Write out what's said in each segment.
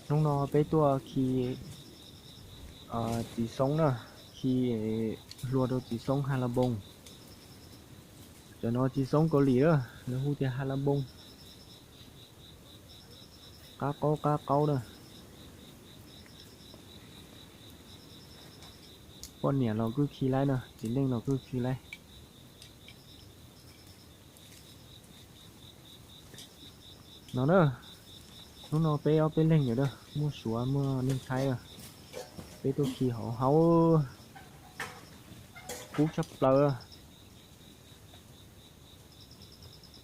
Hnub no peb tuaj khi txiv xoob na, khi hlua rau txiv xoob ha la npoo. Cov no txiv xoob Kaus Lim na, lawv hu tias ha la npoo. Qab qaub qab qaub na. Poj niam los kuj khi laib na, txiv neej los kuj khi laib. No na, hnub no peb ob peb leeg ntawd na, muaj Suav muaj neeg Thaib na, peb tuaj khi hauv haub, kub tshaj plaws.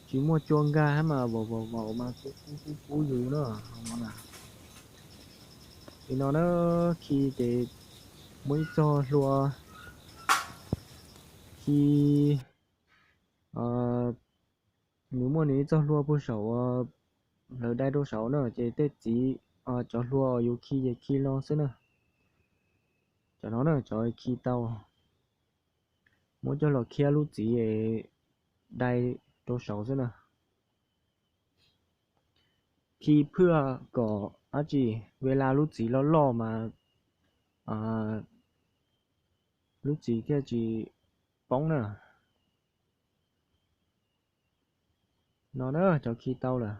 Tsis muaj cua nkag hab mas vaum vaum vaum mas kub kub kub yus na, hauv no na. Li no na, khi ces muaj ib txog hlua, khi nws muaj nws ib txog hlua puag saum, lawv dai rau saud na, ces tej txiv, cov hlua uas yus khi ces khi lo xwb na. Cov no na cov khi tau, muab coj los khiab lub txiv dai rau saud xwb na. Khi phwj kom dab tsi, ua li lub txiv loj loj mas lub txiv thiaj tsis poob na. No na cov khi tau lawm.